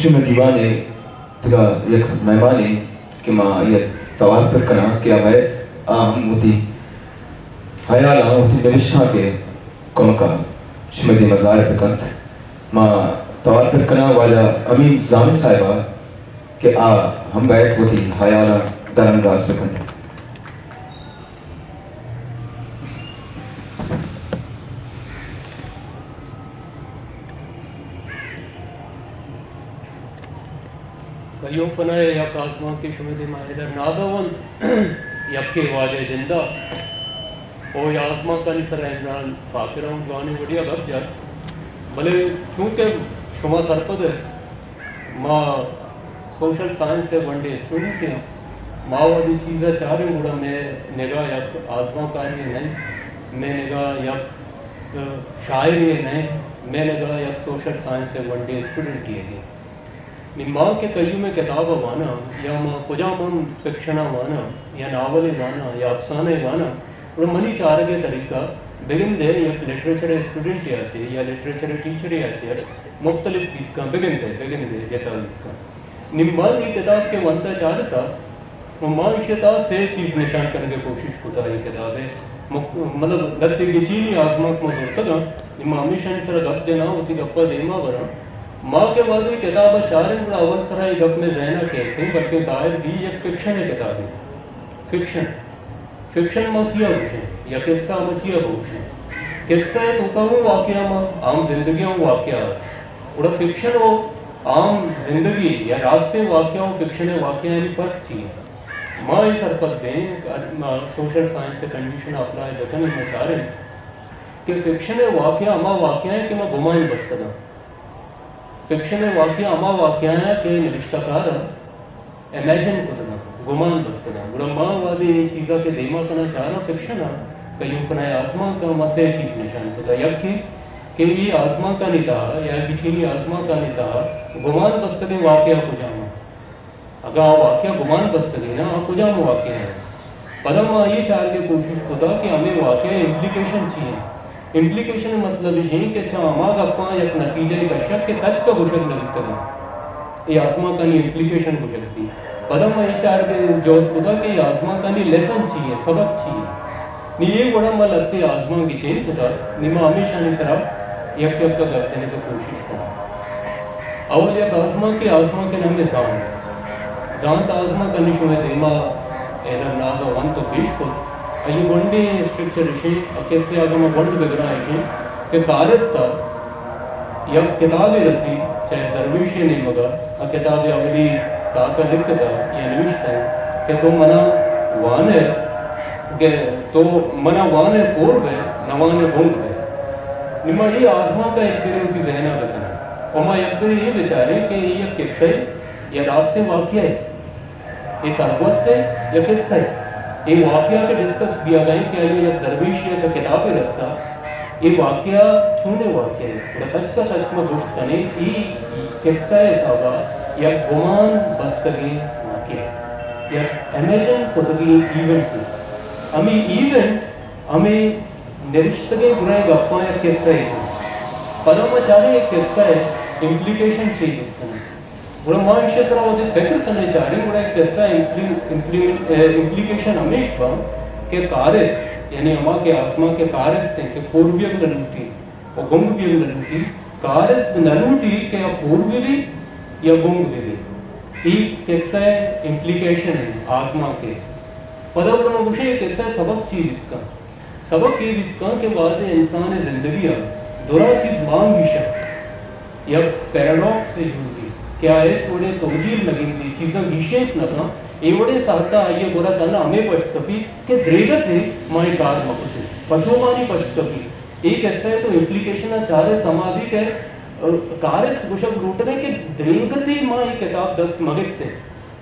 شمئے دیوان ءَ دگہ یک مہمانے کہ ما آئی ءَ توار پر کناں کہ آ بئیت، آ ہم وتی ہیالاں، وتی نبشتانک ءِ کمک ءَ شمئے دیم ءَ ظاہر بہ کنت۔ ما توار پر کناں واجہ امین زامن صاحب ءَ کہ آ ہم بئیت وتی ہیالاں درانداز بہ کنت۔ قیوم فنا ءِ یک آزمانکے شمئے دیما حیدر ناز ءَ ونت، یکے واجہ جندا۔ او اے آزمانکانی سرا عمران فاخر ءَ ہم جوانیں وڑے ءَ گپ جت، بلے چونکہ شما سرپد ئے، ما سوشل سائنس ءِ ون ڈے اسٹوڈنٹ ایں۔ ما وہدے چیز ءَ چاریں گڑا مئے نگاہ یک آزمانکاری ءَ نہ انت، مئے نگاہ یک، ءَ، شاعرے ءَ نہ انت، مئے نگاہ یک سوشل سائنس ءِ ون ڈے اسٹوڈنٹے ءَ انت۔ نی ما کہ قیوم ءِ کتاب ءَ واناں یا ما کجام ہم فکشن ءَ واناں یا ناول ءَ واناں یا افسانہ ءَ واناں، گڑا منی چارگ ءِ طریقہ بگندئے یک لٹریچر ءِ اسٹوڈنٹے ءَ چہ یا لٹریچر ءِ ٹیچرے ءَ چہ مختلف بیت کن، بگندئے، بگندئے جتا بیت کن۔ نی من اے کتاب کہ ونتا چارتا، و ما ایشی ءَ تہا سے چیز نشان کنگ ءِ کوشش کتا اے کتاب ءِ۔ مک-، مطلب، لہتے گچینی آزمانک ما زرتگاں، نی ما ہمیشانی سرا گپ جناں، وتی گپ ءَ دیما براں۔ ما کہ وہدے کتاب ءَ چاریں، گڑا اول سرا اے گپ مئے ذہن ءَ کیت، بلکیں ظاہر بی یک فکشن ءِ کتابے۔ فکشن۔ فکشن ما چیا گوشیں؟ یا قصہ ما چیا بگوشیں؟ قصہ ءِ توکا اوں واقعہ، ما عام زندگی ءِ اوں واقعہ است۔ گڑا فکشن و عام زندگی یا راستیں واقعہ و فکشن ءِ واقعہ یعنی فرق چی ہے؟ ما اے سرپد بیں، ما سوشل سائنس ءِ کنڈیشن اپلائی بکنیں، ما چاریں کہ فکشن ءِ واقعہ ہما واقعہ ہیں کہ ما گمان بستگاں۔ فکشن ءِ واقعہ ہما واقعہ ہیں کہ نوشتہ کار ءَ امیجن کتگاں، گمان بستگاں۔ گڑا ما وہدے اے چیزا کہ دیما کناں چاراں فکشن ءَ، قیوم فنا ءِ آزمانک ءَ ما سے چیز نشان کتا۔ یکے کہ اے آزمانکانی تہا یا گچینی آزمانکانی تہا گمان بستگیں واقعہ کجام انت؟ اگاں آ واقعہ گمان بستگیں نا، آ کجام واقعہ انت؟ پدا ما اے چارگ ءِ کوشش کتا کہ ہمے واقعہ ءِ امپلیکیشن چی انت؟ امپلیکیشن ءِ مطلب اش انت کہ چہ ہما گپاں یک نتیجہ ءَ کشگ کہ تچک ءَ گوشگ نہ بیتگ انت۔ اے آزمانکانی امپلیکیشن گوشگ بیت۔ پدا ما اے چارگ ءِ جہد کتا کہ اے آزمانکانی لیسن چی انت، سبق چی انت؟ نی اے وڑا ما لہتے آزمانک گچین کتا، نی ما ہمیشانی سرا یک یک ءَ گپ جنگ ءِ کوشش کناں۔ اول یک آزمانکے، آزمانک ءِ نام زانت۔ زانت آزمانک انی شمئے دیما حیدر ناز ءَ ونت و پیش کت۔ آئی گونڈیں اسٹرکچر اشیں، آ قصہ اگاں ما گونڈ بگراں اشیں کہ کارست ءَ یک کتابے رسی، چہ درویشے نیمگا، آ کتابے اولی تاکا لکھتا یا نوشتہ کہ تو منا وانئے کہ تو منا وانئے کور بئے، نہ وانئے گنگ بئے۔ نی ما اے آزمانکا یک برے وتی ذہنا بکنیں و ما یک برے اے بچاریں کہ اے یک قصہ اے یا راستیں واقعہ اے، اے سرگوست اے یا قصہ اے۔ اے واقعہ کہ ڈسکس بیاگا ایں کہ آئی یک درویشے چہ کتابے رستا، اے واقعہ چونیں واقعہ اے؟ گڑا تچکا تچک ما گوشت کنیں، اے قصہ ءِ حسابا یک گمان بستگیں واقعہ اے، یک امیجن کتگیں ایونٹ اے۔ ہمے ایونٹ ہمے نبشتگیں درائیں گپاں یک قصہ اے۔ پدا ما چاریں اے قصہ ءِ امپلیکیشن چے بیت کناں۔ گڑا ما ایشی ءِ سرا وہدے فکر کنیں چاریں، گڑا اے قصہ امپلی-، امپلیمنٹ-، اے، امپلیکیشن ہمیش باں کہ کارست، یعنی ہما کہ آزمانک ءِ کارست ایں کہ کور بیگ نہ لوٹی و گنگ بیگ نہ لوٹی، کارست نہ لوٹی کہ آ کور بہ بی یا گنگ بہ بی۔ اے قصہ ءِ امپلیکیشن ایں آزمانک ءِ۔ پدا گڑا ما گوشیں اے قصہ ءِ سبق چی بیت کنت؟ سبق اے بیت کنت کہ وہدے انسان ءِ زندگی ءَ درا چیز مان گیشنت، یک پیراڈاکس ءِ جوڑ بیت کہ آ ہچ وڑیں توجیل نہ گندی، چیزاں گیشینت نہ کنت، اے وڑیں ساعتا آئی ءِ گورا تہنا ہمے پشت کپیت کہ دریگت اے ما اے کار مہ کتیں، پشومانی پشت کپیت۔ اے قصہ ءِ تو امپلیکیشن ءَ چارئے سما بیت کہ، ءَ، کارست گوشگ لوٹگ ءَ کہ دریگت اے ما اے کتاب دست مہ گپتیں۔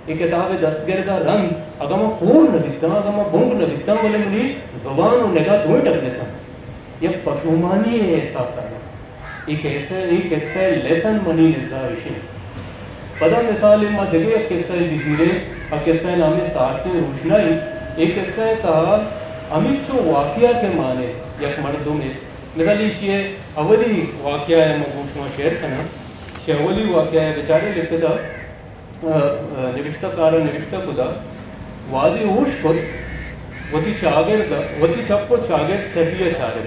اے کتاب ءِ دست گرگ ءَ رند اگاں ما کور نہ بیتاں، اگاں ما گنگ نہ بیتاں، بلے منی زبان و نگاہ دوئیں ڈگلتاں۔ یک پشومانی ءِ احساس آں۔ اے قصہ، اے قصہ ءِ لیسن منی نزا ایش انت۔ پدا مثال ما دگہ یک قصہ ءَ بزیریں، آ قصہ ءِ نام سارتیں روشنائی۔ اے قصہ ءِ تہا ہمینچو واقعہ کہ مانے یک مردمے، مثال ایشی ءِ اولی واقعہ ءَ ما گوں شما شیئر کناں۔ اولی واقعہ ءَ بچارے لکھتا، ءَ، ءَ، نبشتہ کار ءَ نبشتہ کتا، وہدے ہوش کت، وتی چاگرد ءَ، وتی چپ ءُ چاگرد شری ءَ چارت۔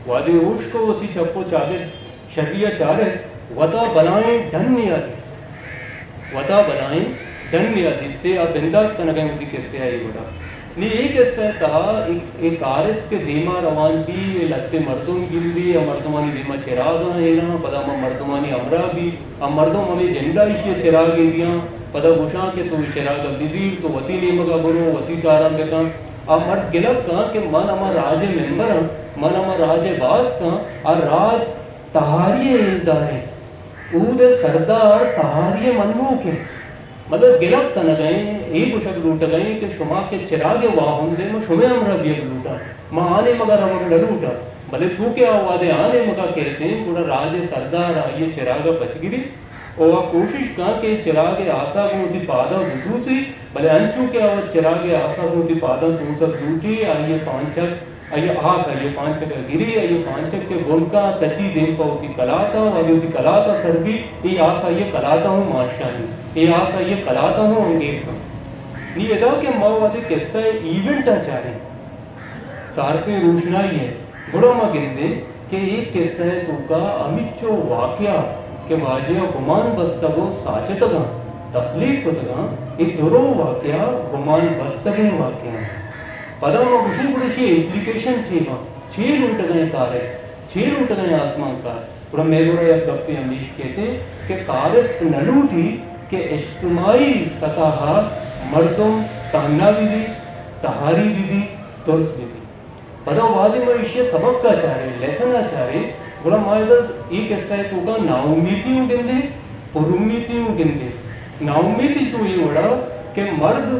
وہدے ہوش کت، وتی چپ ءُ چاگرد شری ءَ چارت، وتا بلائیں ڈنے ءَ دیست۔ وتا بلائیں ڈنے ءَ دیست ءُ آ بندات کنگ ءَ وتی قصہ ءَ اے وڑا۔ نی اے قصہ ءِ تہا اے، اے کارست کہ دیما روان بی، اے لھتے مردم گندی، آ مردمانی دیما چراگاں ایراں، پدا ہما مردمانی ہمراہ بی، آ مردم ہمے جندا ایشی ءَ چراگے دیاں، پدا گوشاں کہ تو اے چراگ ءَ بزیر، تو وتی نیمگ ءَ برو، وتی کاراں بکن۔ آ مرد گلگ کن کہ من ہما راج ءِ ممبر آں، من ہما راج ءِ باسک آں، آ راج تہاری ءِ ہیلدار انت۔ اود ءِ سردار تہاری ءِ منوک انت۔ مطلب گلگ کنگ ءَ انت، اے گوشگ لوٹگ ءَ انت کہ شما کہ چراگ ءِ واہند ئے، ما شمئے ہمراہ بیگ لوٹاں، ما آ نیمگ ءَ روگ نہ لوٹاں۔ بلے چونکہ آ وہدے آ نیمگ ءَ کیت انت، گڑا راج ءِ سردار آئی ءِ چراگ ءَ پچ گری ءُ آ کوشش کن کہ چراگ ءِ آسا گوں وتی پاداں بتوسی، بلے انچو کہ آ وت چراگ ءِ آسا گوں وتی پاداں توسگ لوٹی، آئی ءِ پانچگ آئی ءِ آس آئی ءِ پانچگ ءَ گری، آئی ءِ پانچگ کہ بن کن تچی دیم پہ وتی کلات ءَ، وہدے وتی کلات ءَ سر بی، اے آس آئی ءِ کلات ءَ ہوں مانشانی، اے آس آئی ءِ کلات ءَ ہوں انگیر کن۔ نی ادا کہ ما وہدے قصہ ءِ ایونٹ ءَ چاریں، سارتیں روشنائی ءَ، گڑا ما گندیں کہ اے قصہ ءِ توکا ہمینچو واقعہ کہ واجہ ءَ گمان بستگ ءُ ساچتگاں، تخلیق کتگاں، اے درو واقعہ گمان بستگیں واقعہ انت۔ پدا ما گوشیں گڑا ایشی امپلیکیشن چے باں؟ چے لوٹگیں کارست؟ چے لوٹگیں آزمانکار؟ گڑا مئے گورا یک گپے ہمیش کیت کہ کارست نہ لوٹی کہ اجتماعی سطح ءَ مردم تہنا بہ بی، تہاری بہ بی، ترس بہ بی۔ پدا وہدے ما ایشی ءِ سبق ءَ چاریں، لیسن ءَ چاریں، گڑا ما ادا اے قصہ ءِ توکا ناامیتی اوں گندیں، پر امیتی اوں گندیں۔ ناامیتی چو اے وڑا کہ مرد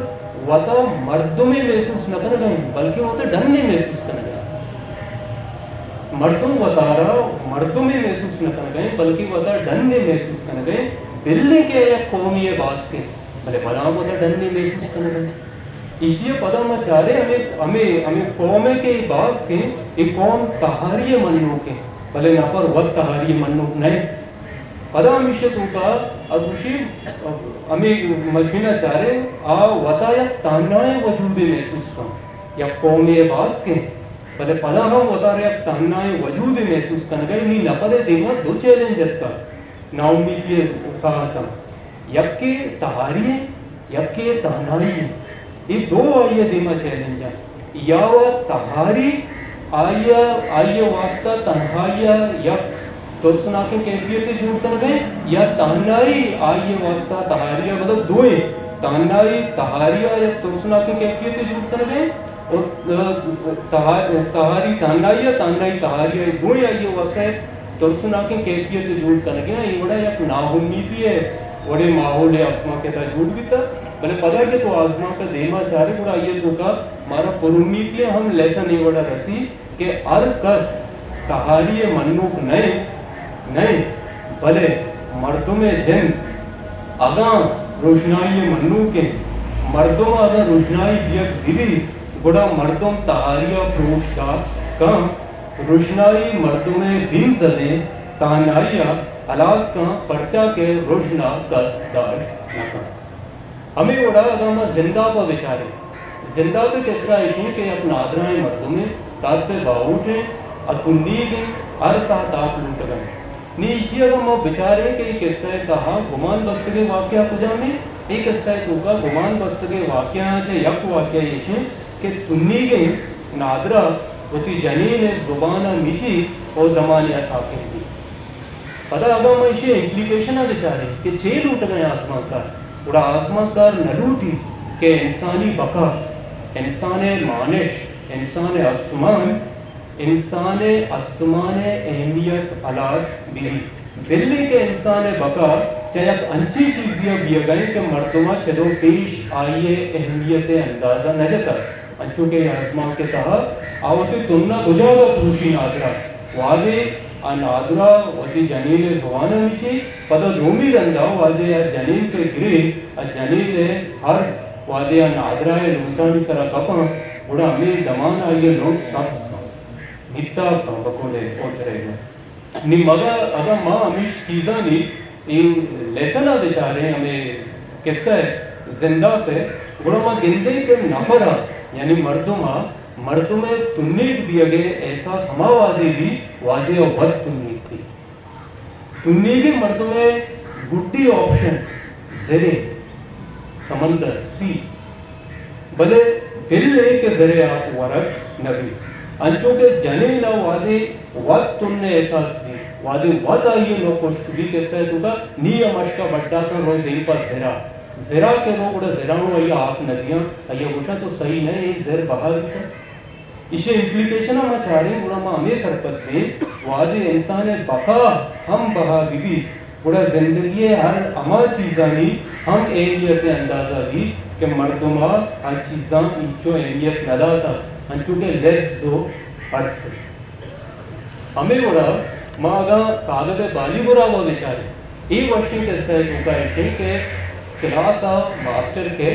وتا مردمے محسوس نہ کنگ ءَ انت، بلکہ وتا ڈنے محسوس کنگ ءَ انت۔ مردم وتارا مردمے محسوس نہ کنگ ءَ انت، بلکہ وتا ڈنے محسوس کنگ ءَ انت۔ بلے کہ یک قومے ءِ باسک انت، بلے پدا ہم وتا ڈنے محسوس کنگ ءَ انت۔ ایشی ءَ پدا ما چاریں ہمے، ہمے، ہمے قوم ءِ کہ اے باسک انت، اے قوم تہاری ءِ منوک انت، بلے نفر وت تہاری ءِ منوک نہ انت۔ پدا ہمیشی ءِ توکا ءَ گوشی، ہمے مشین ءَ چارے، آ وتا یک تہنائیں وجودے محسوس کن۔ یک قومے ءِ باسک انت، بلے پدا ہم وتارا یک تہنائیں وجودے محسوس کنگ ءَ انت۔ نی نفر ءِ دیما دو چیلنج اتکا، ناامیتی ءِ ساعتاں۔ یکے تہاری انت، یکے تہنائی انت۔ اے دو آئی ءِ دیما چیلنج انت۔ یا وَ تہاری آئی ءَ، آئی ءِ واسطہ تنہائی ءَ یک ترسناکیں کیفیتے جوڑ کنگ ءَ انت، یا تہنائی آئی ءِ واسطہ، تہاری ءَ مطلب دوئیں، تہنائی تہاری ءَ یک ترسناکیں کیفیتے جوڑ کنگ ءَ انت، اور، ا، تہا-، تہاری تہنائی ءَ، تہنائی تہاری ءَ، دوئیں آئی ءِ واسطہ ترسناکیں کیفیتے جوڑ کنگ ءَ انت۔ اے وڑا یک ناامیتی ءِ وڑیں ماحولے آزمانک ءِ تہا جوڑ بیتگ۔ بلے پدا کہ تو آزمانک ءَ دیما چارے، گڑا آئی ءِ توکا مارا پر امیتی ءِ ہم لیسن اے وڑا رسی کہ ہر کس تہاری ءِ منوک نہ انت، نہ انت، بلے مردم ءِ جند اگاں روژنائی ءِ منوک انت، مردم ءَ اگاں روژنائی دیگ بہ بیت، گڑا مردم تہاری ءَ پروش دار کنت۔ روژنائی مردم ءِ بنزلیں تہنائی ءَ ہلاس کنت، پرچا کہ رژن ءَ کس داشت نہ کنت۔ ہمے وڑا اگاں ما زنداب ءَ بچاریں، زنداب ءِ قصہ ایش انت کہ یک نادراہیں مردمے، تات ءِ باہوٹ انت، ءُ تنیگ انت، ہر ساعت آپ لوٹگ ءَ انت۔ نی ایشی ءَ اگاں ما بچاریں کہ اے قصہ ءِ تہا گمان بستگیں واقعہ کجام انت؟ اے قصہ ءِ توکا گمان بستگیں واقعہاں چہ یک واقعہ ایش انت کہ تنیگیں نادراہ وتی جنین ءِ زبان ءَ مچی ءُ دمانے ءَ ساکت بیت۔ پدا اگاں ما ایشی ءِ امپلیکیشن ءَ بچاریں کہ چے لوٹگ ءَ انت آزمانکار، گڑا آزمانکار نہ لوٹی کہ انسانی بقا، انسان ءِ مانش، انسان ءِ استمان، انسان ءِ استمان ءِ اہمیت ہلاس بہ بیت، بلے کہ انسان ءِ بقا چہ یک انچیں چیزے ءَ بیگ ءَ انت کہ مردم ءَ چد ءُ پیش آئی ءِ اہمیت ءِ اندازہ نہ جتگ۔ انچو کہ اے آزمانک ءِ تہا آ وتی تن ءَ دو جاگہ پروشی نادراہ۔ وہدے آ نادراہ وتی جنین ءِ زبان ءَ مچی، پدا دومی رند ءَ وہدے آ جنین کہ گری، آ جنین ءِ ہرس وہدے آ نادراہ ءِ لنٹانی سرا کپاں، گڑا ہمے دمان ءَ آئی ءِ لنٹ سبز باں، بیتاب باں، بقول ءِ اوترے گوں۔ نی مگہ اگاں ما ہمیش چیزانی اے لیسن ءَ بچاریں، ہمے قصہ ءِ زندہ پہ، گڑا ما گندیں کہ نفر ءَ، یعنی مردم ءَ، مردم ءِ تنیگ بیگ ءِ احساس ہما وہدے بی، وہدے ءَ وت تنیگ بی۔ تنیگیں مردم ءِ گڈی آپشن زرے، سمندر، سی۔ بلے بل اے کہ زرے آپ ورگ نہ بیت۔ انچو کہ جنین ءَ وہدے وت تن ءِ احساس بیت، وہدے وت آئی ءِ نک ہشک بیت، قصہ ءِ توکا نی ءَ مشک ءَ بڈا کن رو دیم پہ زرا۔ زرا کہ رو گڑا زرا ہوں آئی ءَ آپ نہ دیاں، آئی ءَ گوشاں تو سہی نہ ئے، اے زر بہا بیتہ۔ ایشی امپلیکیشن ءَ ما چاریں، گڑا ما ہمے سرپد بیں، وہدے انسان ءِ بقا ہم بہا بہ بیت، گڑا زندگی ءِ ہر ہما چیزانی ہم اہمیت ءِ اندازہ بیت کہ مردم ءَ آ چیزاں انچو اہمیت نہ داتگ، انچو کہ لبز و ارس۔ ہمے وڑا ما اگاں کاگد ءِ بالی گراب ءَ بچاریں، اے وشیں قصہ ءِ توکا ایش ایں کہ کلاس ءَ ماسٹر کہ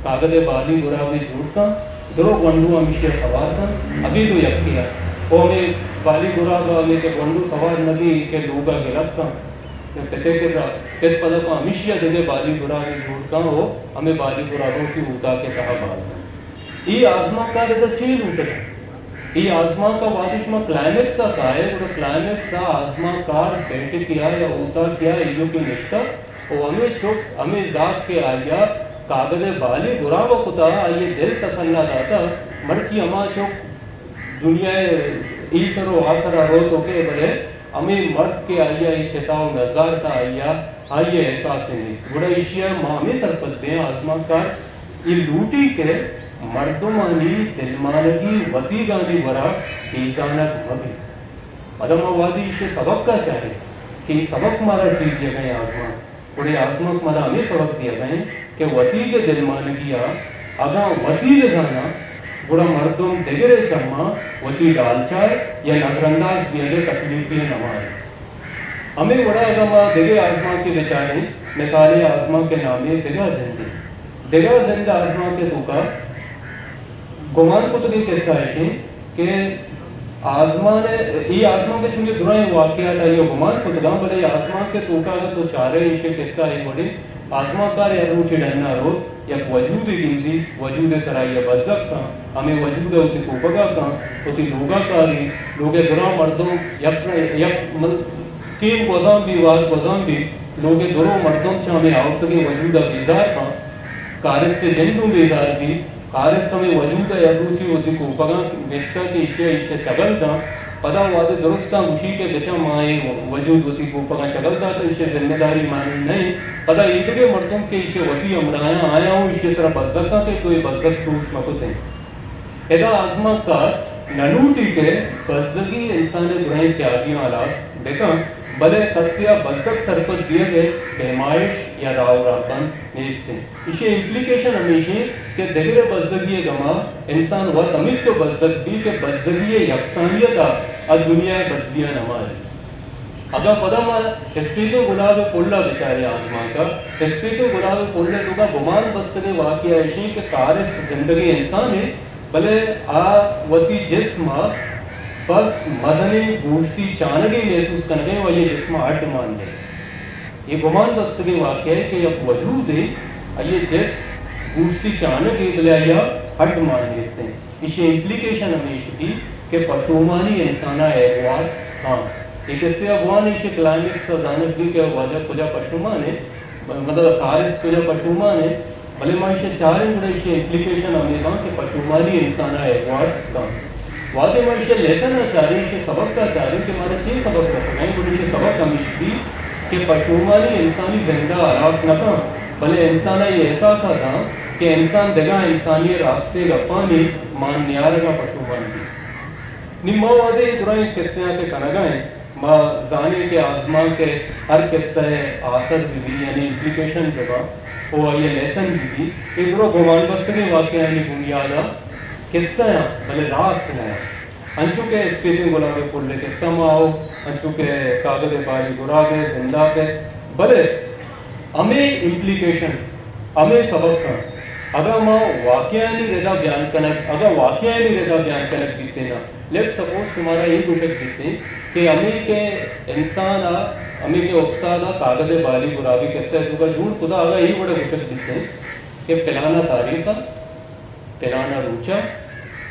کاگد ءِ بالی گرابے جوڑ کن، درو گونڈو ہمیشی ءَ سوار کن، ابید و یکے ءَ۔ او ہمے بالی گراب ءَ ہمے کہ گونڈو سوار نہ بی کہ لوگ ءَ گلگ کن، کہ پت ءِ کرا، پت پدا پہ ہمیشی ءَ دگہ بالی گرابے جوڑ کن، او ہمے بالی گراب ءَ وتی اوتاک ءِ تہا بال کن۔ اے آزمانکار ادا چے لوٹگ؟ اے آزمانک ءَ وہدے شما کلائمیکس ءَ کائے، گڑا کلائمیکس ءَ آزمانکار بیٹکے ءَ یا اوتاکے ءَ ایوک ءَ نشتہ و ہمے چک، ہمے زاگ کہ آئی ءَ کاگد ءِ بالی گراب ءَ کتہ، آئی ءِ دل تسلا داتہ، مرچی ہما چک دنیا ءِ اے سر و آ سر ءَ روت و کہ بلے ہمے مرد کہ آئی ءَ اے چتا و نزارتہ، آئی ءَ، آئی ءِ احساسے نیست۔ گڑا ایشی ءَ ما ہمے سرپد بیں، آزمانکار اے لوٹی کہ مردمانی دلمانگی وتیگانی گورا بیزانگ مہ بیت۔ پدا ما وہدے ایشی ءِ سبق ءَ چاریں کہ اے سبق مارا چی دیگ ءَ ایں آزمانک، گڑا اے آزمانک مارا ہمے سبق دیگ ءَ ایں کہ وتیگ ءِ دلمانگی ءَ اگاں وتی بزاناں، گڑا مردم دگرے چماں وتی ڈالچار یا نظرانداز بیگ ءِ تکلیفے ءَ نہ ماریں۔ ہمے وڑا اگاں ما دگہ آزمانکے بچاریں، مثالے آزمانک ءِ نامے دگہ زندے۔ دگہ زند آزمانک ءِ توکا گمان کتگیں قصہ ایش ایں کہ آزمان ءِ، اے آزمانک ءِ چونکہ درائیں واقعات آئی ءَ گمان کتگاں، بلے اے آزمانک ءِ توکا اگاں تو چارئے ایشی ءِ قصہ اے وڑیں، آزمانکارے ہر روچے ڈنا روت، یک وجودے گندی، وجود ءِ سرا آئی ءَ بزگ کن، ہمے وجود ءَ وتی کوپگ ءَ کن، وتی لوگ ءَ کاری، لوگ ءِ دراہ مردم یک نہ یک من ٹیم گوزان بی، وہد گوزان بی، لوگ ءِ درو مردم چہ ہمے آورتگیں وجود ءَ بیزار باں، کارست ءِ جند اوں بیزار بی، کارست ہمے وجود ءَ یک روچے وتی کوپگاں گشتہ کہ ایشی ءَ ایشی ءَ چگل داں، پدا وہدے درستاں گوشی کہ بچا ما اے وجود وتی کوپگاں چگل داتہ، ایشی ءِ ذمہ داری منی نہ ایں۔ پدا ایدگہ مردم کہ ایشی ءِ وتی ہمراہاں، آیاں اوں ایشی ءِ سرا بزگ کن کہ تو اے بزگ چوش مہ کتیں۔ ادا آزمانکار نہ لوٹی کہ بزگی انسان ءِ درائیں سیادیاں ہلاس بکن، بلے کسے ءَ بزگ سرپد دیگ ءِ پیمائش یا راہ و رہبند نیست انت۔ ایشی ءِ امپلیکیشن ہمیش انت کہ دگر ءِ بزگی ءِ گما انسان وت ہمینچو بزگ بیت کہ بزگی ءِ یکسانیت ءَ آ دنیا ءِ بدلیاں نہ ماریت۔ اگاں پدا ما اسپیتیں گلاب ءِ پل ءَ بچاریں آزمانک ءَ، اسپیتیں گلاب ءِ پل ءِ توکا گمان بستگیں واقعہ ایش انت کہ کارست زندگیں انسانے، بلے آ وتی جسم ءَ بس مزنیں گوشتی چانگے محسوس کنگ ءَ و آئی ءِ جسم ءَ ہڈ مان نہ انت۔ اے گمان بستگیں واقعہ کہ یک وجودے، آئی ءِ جسم گوشتی چانگے، بلے آئی ءَ ہڈ مان نیست انت۔ ایشی ءِ امپلیکیشن ہمیش بیت کہ پشومانی انسان ءَ اگوار کن۔ اے قصہ ءَ بوان ایشی ءِ کلائمیکس ءَ زانگ بیت کہ واجہ کجا پشومان انت، مطلب کارست کجا پشومان انت، بلے ما ایشی ءَ چاریں گڑا ایشی ءِ امپلیکیشن ہمے باں کہ پشومانی انسان ءَ اگوار کن۔ وہدے ما ایشی ءِ لیسن ءَ چاریں، ایشی ءِ سبق ءَ چاریں کہ مارا چے سبق رسگ ءَ انت، گڑا ایشی ءِ سبق ہمیش بیت کہ پشومانی انسانی زند ءَ ہلاس نہ کن، بلے انسان ءَ اے احساس ءَ داں کہ انسان دگہ انسانی ءِ راستیں گپانی مان نیارگ ءَ پشومان بیت۔ نی ما وہدے اے درائیں قصہاں کہ کنگ ءَ ایں، ما زانیں کہ آزمانک ءِ ہر قصہ ءِ آسر بہ بی، یعنی امپلیکیشن بہ باں، او آئی ءِ لیسن بہ بی، اے درو گمان بستگیں واقعہانی بنیاد ءَ قصہ آں، بلے راست نہ آں۔ انچو کہ اسپیتیں گلاب ءِ پل ءِ قصہ ما آؤ، انچو کہ کاگد ءِ بالی گراب ءِ زنداک ءِ، بلے ہمے امپلیکیشن، ہمے سبق آں۔ اگاں ما واقعہانی ردا بیان کنگ، اگاں واقعہانی ردا بیان کنگ بیتیں نا، لیٹ سپوز شمارا اے گوشگ بیتیں کہ ہمے کہ انسان ءَ، ہمے کہ استاد ءَ کاگد ءِ بالی گرابی قصہ ءِ توکا جوڑ کتا، اگاں اے وڑا گوشگ بیتیں کہ پلانا تاریخ ءَ، پلانا روچ ءَ،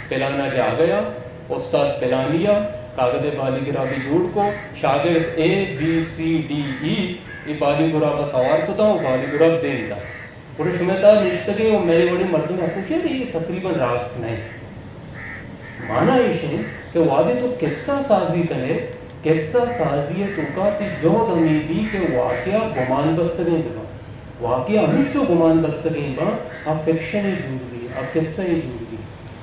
پلانا جاگہ ءَ، استاد پلانی ءَ کاگد ءِ بالی گرابی جوڑ کو، شاگرد اے بی سی ڈی ای اے بالی گراب ءَ سوار کتا و بالی گراب دیم دات۔ گڑا شمئے تہا نشتگیں و مئے وڑیں مردم ءَ گوشیت، اے تقریباً راست نہ انت۔ مانا ایش انت کہ وہدے تو قصہ سازی کن ئے، قصہ سازی ءِ توکا تئی جہد ہمے بی کہ واقعہ گمان بستگیں بہ باں۔ واقعہ ہمینچو گمان بستگیں باں، آ فکشن ءِ جوڑ بی، آ قصہ ءِ جوڑ بی۔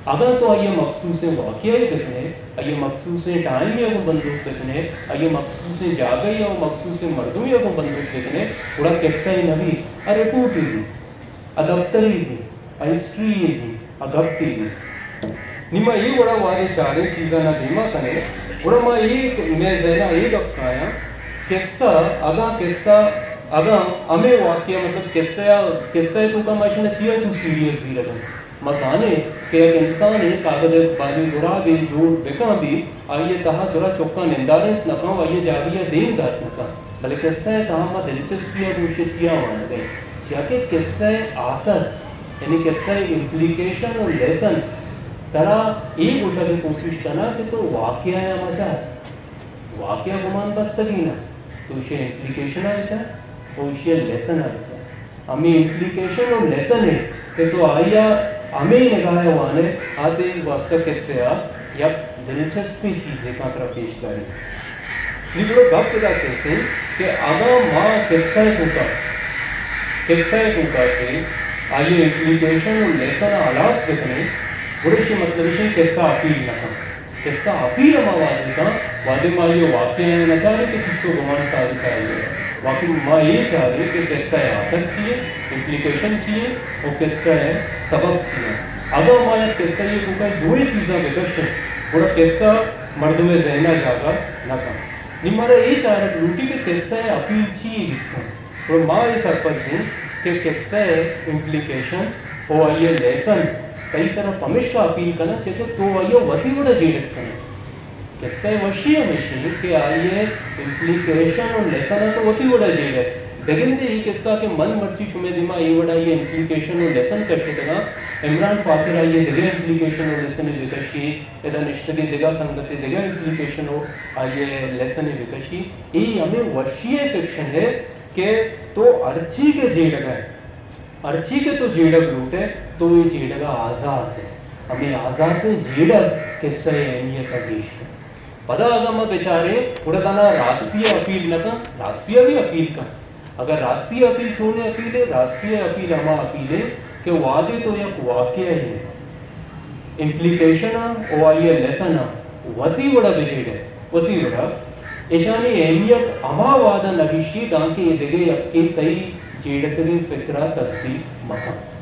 اگاں تو آئی ءَ مخصوصیں واقعہ ءَ بکن ئے، آئی ءَ مخصوصیں ٹائمے ءَ گوں بندوک بکن ئے، آئی ءَ مخصوصیں جاگہے ءَ و مخصوصیں مردمے ءَ گوں بندوک بکن ئے، گڑا قصہ ئے نہ بیت، آ رپورٹے بیت، آ دپترے بیت، آ ہسٹری یے بیت، آ گپے بیت۔ نی ما اے وڑا وہدے چاریں چیزانا دیما کنیں، گڑا ما اے، مئے ذہنا اے گپ کایاں، قصہ، اگاں قصہ، اگاں ہمے واقعہ، مطلب قصہ ءَ، قصہ ءِ توکا ما اشانا چیا چو سیریس زیرگاں؟ ما زانیں کہ یک انسانے کاگد ءِ بالی گرابے جوڑ بکاں بی، آئی ءِ تہا درا چکاں نندارینت نہ کن و آئی ءِ جاگہے ءَ دیم دات نہ کن، بلے قصہ ءِ تہا ما دلچسپی ءَ گوں ایشی ءَ چیا وانگ ءَ ایں؟ چیا کہ قصہ ءِ آسر، یعنی قصہ ءِ امپلیکیشن و لیسن ترا اے گوشگ ءِ کوشش کناں کہ تو واقعہ ءَ مچار، واقعہ گمان بستگیں نہ، تو ایشی ءِ امپلیکیشن ءَ بچار و ایشی ءِ لیسن ءَ بچار۔ ہمے امپلیکیشن و لیسن ءَ کہ تو آئی ءَ ہمے نگاہ ءَ وان ئے، آ تئی واسطہ قصہ ءَ یک دلچسپیں چیزے کاں ترا پیش داریں۔ نی گڑا گپ ادا کیت کہ اگاں ما قصہ ءِ توکا، قصہ ءِ توکا کہ آئی ءِ امپلیکیشن و لیسن ءَ ہلاس بکنیں، گڑا ایشی مطلب ایش انت قصہ اپیل نہ کنت۔ قصہ اپیل ہما وہدے کنت، وہدے ما اے واقعہ ءَ نہ چاریں کہ چنچو گمان سازی کاری ءَ۔ واقعی ما اے چاریں کہ قصہ ءِ آسر چی انت، امپلیکیشن چی انت و قصہ ءِ سبب چی انت۔ اگاں ما یک قصہ ءِ توکا دوئیں چیزاں بکشیں، گڑا قصہ مردم ءِ ذہن ءَ جاگہ نہ کنت۔ نی مارا اے چارگ لوٹی کہ قصہ ءِ اپیل چی بیت کنت۔ و ما اے سرپد ایں کہ قصہ ءِ امپلیکیشن و آئی ءِ لیسن تئی سرا پمیشکا اپیل کناں، چیاکہ تو آئی ءَ وتی وڑا جیڑت کن ئے۔ قصہ ءِ وشی ہمیش انت کہ آئی ءِ امپلیکیشن و لیسن ءَ تو وتی وڑا جیڑ ئے۔ بگندے اے قصہ کہ من مرچی شمئے دیما اے وڑا آئی ءِ امپلیکیشن و لیسن کشتگاں، عمران فاخر آئی ءِ دگہ امپلیکیشن و لیسنے بکشی، ادا نشتگیں دگہ سنگتے دگہ امپلیکیشن و آئی ءِ لیسنے بکشی۔ اے ہمے وشی ءِ فکشن ءِ کہ تو ہرچی کہ جیڑگ ءَ ئے، ہرچی کہ تو جیڑگ لوٹ ئے، تو اے جیڑگ ءَ آزات ئے۔ ہمے آزاتیں جیڑگ قصہ ءِ اہمیت ءَ گیش کنت۔ پدا اگاں ما بچاریں، گڑا دانا راستی ءَ اپیل نہ کنت، راستی ءَ بھی اپیل کنت۔ اگاں راستی ءِ اپیل چونیں اپیلے؟ راستی ءِ اپیل ہما اپیلے کہ وہدے تو یک واقعہ ءِ امپلیکیشن ءَ و آئی ءِ لیسن ءَ وتی وڑا بجیڑ ئے، وتی وڑا، اشانی اہمیت ہما وہدا نہ گیشی دانکہ اے دگہ یکے تئی جیڑتگیں فکر ءَ تصدیق مہ کنت۔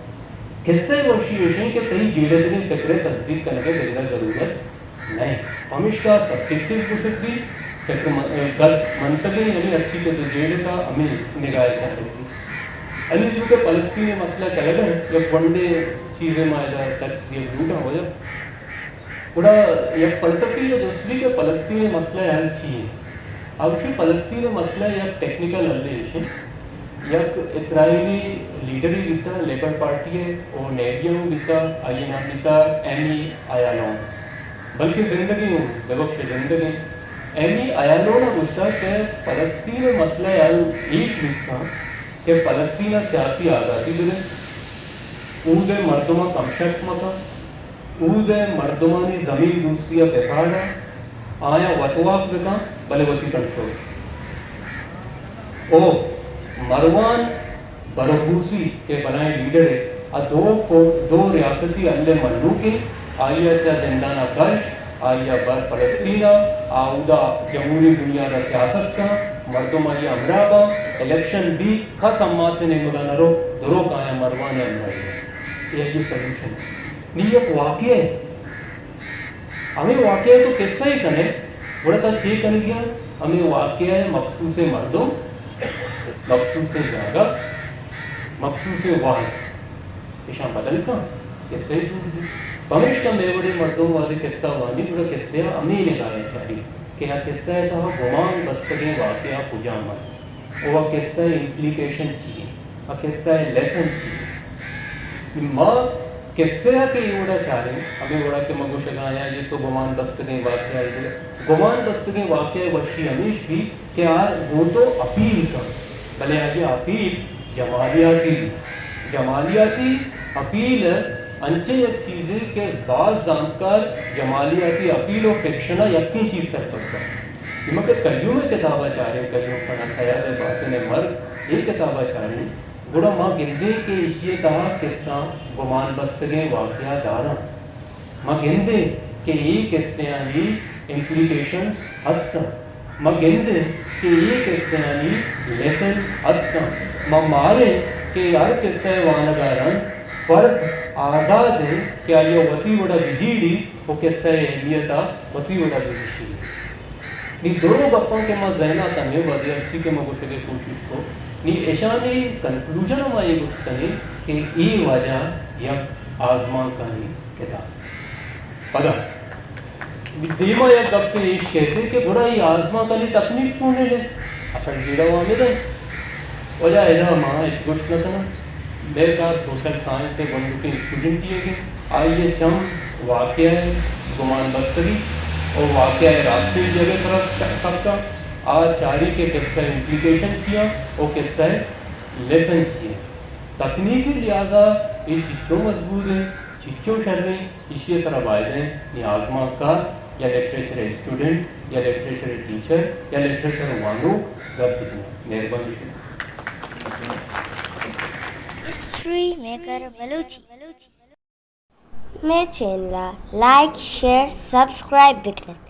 قصہ ءِ وشی ایش انت کہ تئی جیڑتگیں فکر ءِ تصدیق کنگ ءِ دگہ ضرورت نہ انت۔ پمیشکا سبجیکٹیو گوشگ بیت، فکر م-، گد منتگیں، یعنی ہرچی کہ تو جیڑتہ ہمے نگاہ ءَ چارگ بیت۔ انی چونکہ فلسطین ءِ مسئلہ چلگ ءَ انت، یک ونڈے چیزے ما ادا ٹچ دیگ لوٹاں واجہ۔ گڑا یک فلسفی ءَ جست بیت کہ فلسطین ءِ مسئلہ ءِ حل چی انت؟ آ گوشی فلسطین ءِ مسئلہ یک ٹیکنیکل حلے ایش انت۔ یک اسرائیلی لیڈرے بیتہ، لیبر پارٹی ءِ، او نیبی ءَ ہوں بیتہ، آئی ءِ نام بیتہ ایمی آیالون، بلکہ زندگیں ہوں، ببخش، زندگیں۔ ایمی آیالون ءَ گوشتہ کہ فلسطین ءِ مسئلہ ءِ حل ایش بیت کنت کہ فلسطین ءَ سیاسی آزاتی بدنت، اود ءِ مردماں کمشرپ مہ کنت، اود ءِ مردمانی زمین دوستی ءَ بساڑ انت، آیاں وتواک بہ کنت، بلے وتی کنٹرول۔ او مروان برغوثی کہ بلائیں لیڈرے، آ دو کو-، دو ریاستی حل ءِ منوکیں، آئی ءَ چہ زندان ءَ کش، آئی ءَ بر فلسطین ءَ، آ اودا جمہوری بنیاد ءَ سیاست کن، مردم آئی ءِ ہمراہ باں، الیکشن بی، کس حماس ءِ نیمگ ءَ نہ رو، دروک آیاں مروان ءِ ہمراہی ءَ۔ اے آئی ءِ سلوشن۔ نی یک واقعہ ءِ، ہمے واقعہ ءِ تو قصہ ءَ کن ئے، گڑا ترا چے کنگی انت؟ ہمے واقعہ ءِ مخصوصیں مردم، مخصوصیں جاگہ، مخصوصیں وہد، اشاں بدل کن۔ کسہ جوڑ بیت۔ پمیشکا مئے وڑیں مردم وہدے کسہ وانی گڑا کسہ ءَ ہمے نگاہ ءَ چاری کہ آ کسہ ءِ تہا گمان بستگیں واقعہ کجام انت ءُ آ کسہ ءِ امپلیکیشن چی انت، آ کسہ ءِ لیسن چی انت۔ ما کسہ ءَ کہ اے وڑا چاریں، ہمے وڑا کہ ما گوشگ ءَ آیاں، اے تو گمان بستگیں واقعہ ءِ، گمان بستگیں واقعہ ءِ وشی ہمیش بیت کہ آ گوں تو اپیل کنت، بلے آئی ءِ اپیل جمالیاتی بیت۔ جمالیاتی اپیل انچیں یک چیزے کہ باز زانتکار جمالیاتی اپیل ءُ فکشن ءَ یکیں چیز سرپد کنت۔ نی ما کہ قیوم ءِ کتاب ءَ چاریں، قیوم فنا سیاد ءِ باطن ءِ مرگ، اے کتاب ءَ چاریں، گڑا ما گندیں کہ ایشی ءِ تہا کسہ گمان بستگیں واقعہ داراں۔ ما گندیں کہ اے کسہانی امپلیکیشنز ہست انت۔ ما گندیں کہ اے کسہانی لیسن ہست انت۔ ما ماریں کہ ہر کسہ ءِ وانگ ءَ رند فرد آزاد انت کہ آئی ءَ وتی وڑا بجیڑی ءُ کسہ ءِ اہمیت ءَ وتی وڑا بگوشی۔ نی دو گپاں کہ ما ذہن ءَ تنیں وہدے ہرچی کہ ما گوشگ ءِ کوشش کو، نی اشانی کنکلوژن ءَ ما اے گوشت کنیں کہ اے واجہ یک آزمانکانی کتاب۔ پدا دیما یک گپے ایش کیت کہ گڑا اے آزمانکانی تکنیک چونیں انت؟ اصل جیڑہ وانگ ءَ انت۔ واجہ ادا ما ہچ گوشت نہ کناں۔ مئے کار سوشل سائنس ءِ گونڈکیں اسٹوڈنٹے ئیگ انت۔ آئی ءِ چم واقعہ ءِ گمان بستگی ءُ واقعہ ءِ راستیں جاگہ ءِ سرا چ-، سک انت۔ آ چاری کہ کسہ ءِ امپلیکیشن چی انت ءُ کسہ ءِ لیسن چی انت۔ تکنیکی لحاظ ءَ اے چچو مضبوط انت، چچو شر انت، ایشی ءِ سرا باید انت نی آزمانکار یا لٹریچر ءِ اسٹوڈنٹ یا لٹریچر ءِ ٹیچر یا لٹریچر ءِ وانوک گپ بجنت۔ مہربانی شمئے۔ History maker Balochi. مئے چینل ءَ لائک، شیئر، سبسکرائب بکنت۔